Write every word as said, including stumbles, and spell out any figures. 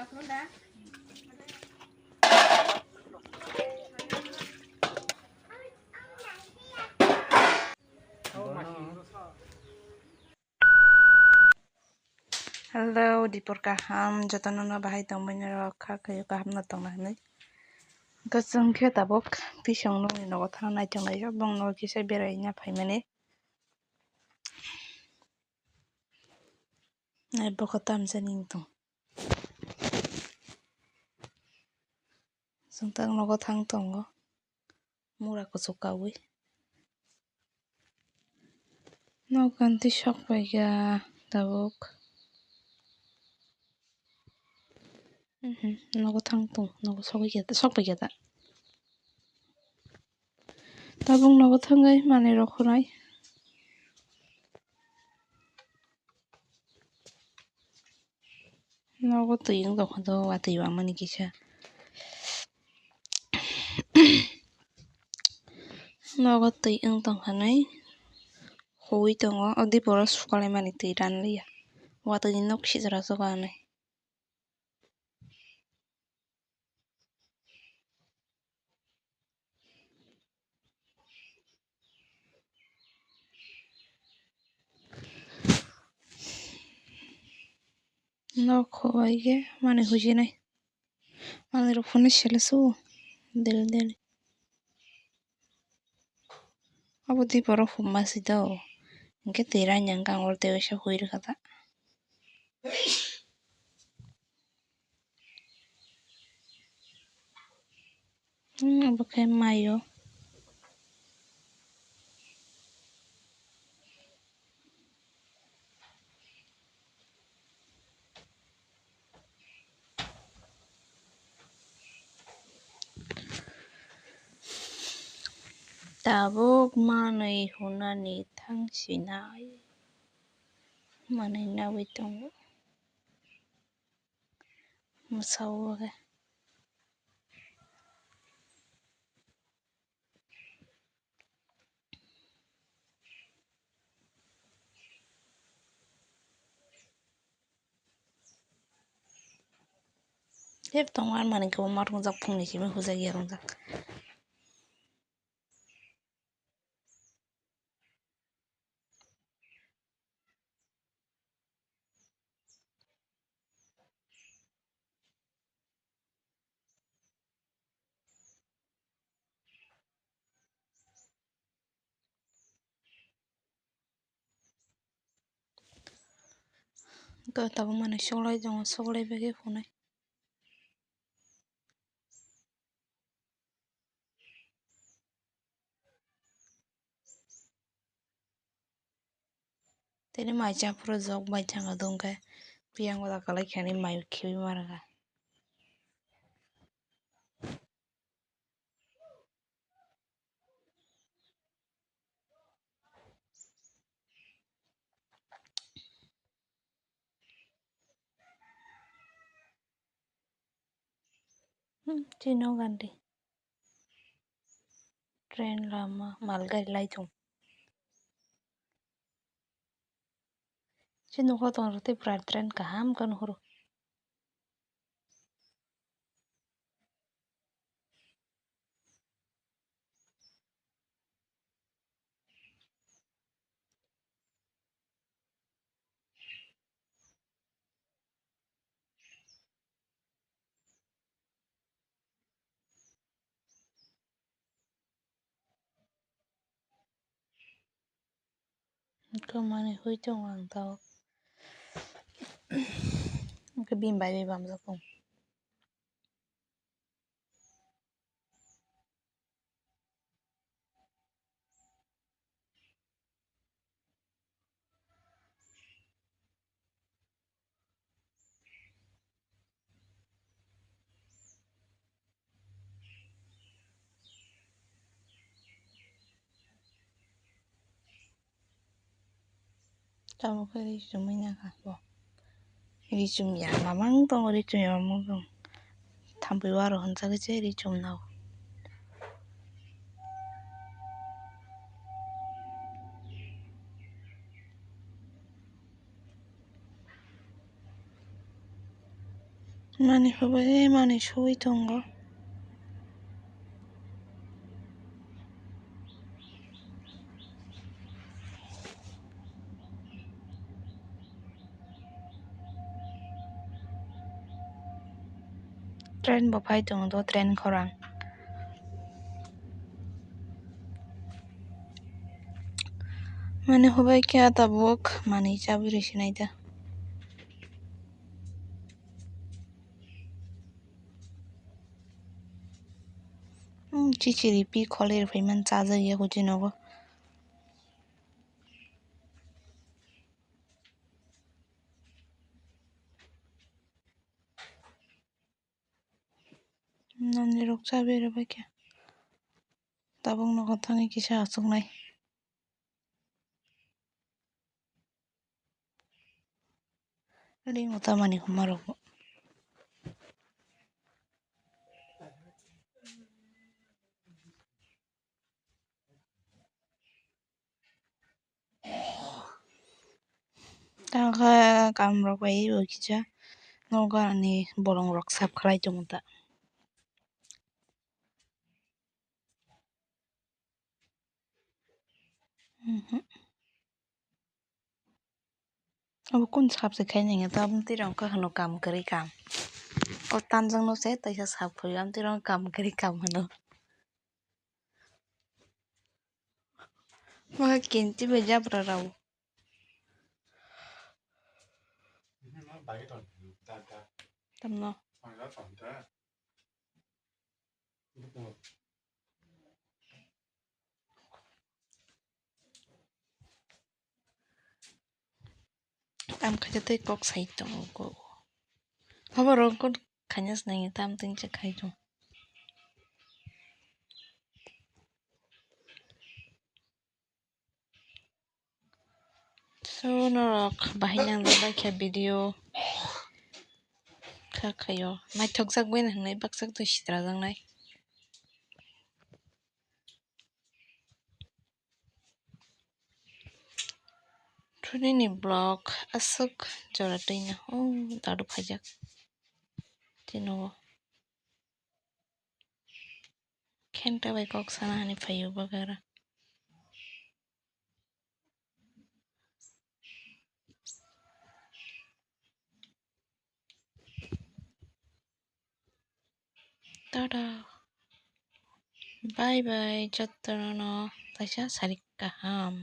Hello, dipor kaham, jotono no bahai tongmani rok kha khayo kaham no tongna hinwi. Hwnkhe chwng khe tabuk bisong nokni nogo thang naithok naio, bong nogo kisa beraina phaimani. Nai bokha tamjani wng tong. Chwng tak nogo thang tongo. Mura kuchuk kaui. Nok gantwi sok paikha tabuk. Mhm, nogo thang tong, nogo sogwi khe, sok paikha da. Tabuk nogo thangwi manwi rok khwnai. Nogo twi wng tongkha do, watwi wngmani kisa. Nogo twi wng tongkha nai, huwi tongo, o diporo sukalaimani twi ranliya, watwi ni nok sijra sukanai. Nok hubai khe manwi huijinai. Manwirok phunwi sele su deli deli. Obo twi borok humma si do. Hinkhe twi rani ang kang oro tei waisa hui rwkha ta. Hmm, obo khe mayo. Tabuk manwi hunani thang sinai, manwi naui tongo. Mwsao khe. Tep tongo, ani manwi khe bo ma rwngjak, phungni simi hujak ya rwngjak. Tabuk manwi soklai tongo, soklai bagwi phunai. Tini mai cha phuru jok bai thangkha, dungkhe piyang wala kwlai khe ani mai khibi ma rwkha. Hmm, chino gandhi. Train lama, malgari lai thung. Chini nokho tongo Tripura train kaham khe nuhuru. Hwnkhe manwi hui tongo ang tabuk. Hwnkhe bini bai bai bamjak tongo. Tamo khe ri chumui nangkha bo. Ri chum ya mamang tongo, ri chum ya mamang tongo. Thampui o aro hwnjagwi se ri chum nao. Mani hubai mani sugui tongo. Train bo phai tongo do, train khorang. Mani hubai khe tabuk mani chabwi rwsinai da. Hmm, chichiri pi khole rwphai man chajak ya huchi nogo. Nani rok chabwi rwbai khe tabuk nogo thangwi kisa achuknai. Ringo tamani huma rok bo. Tangkha kam rok bai bo kisa nogo ani bolong rok sap khlai tongo ta. Mhm. Abo kun sap se khai nang ya, tabuk twi rong kha hwno kam kwrwi kam. O tanjak no se taisa sap khai, am twi rong kam kwrwi kam hwno. Maka kinti bai jabra rao. Tamno. Tam khaja tei kok sai tongo. Habo rong kon khanya snai tam tin cha khai tongo. So norok bahai nang jak bai kha video kha khaio naithok jak bai nang hinwi baksa twi sitra jak nai. Thunini vlog aswk jora twi no o dadu khaijak tini o. Khenta bai kok sana hani phaio bagara. Tada. Bye bye, jotono no taisa sari kaham.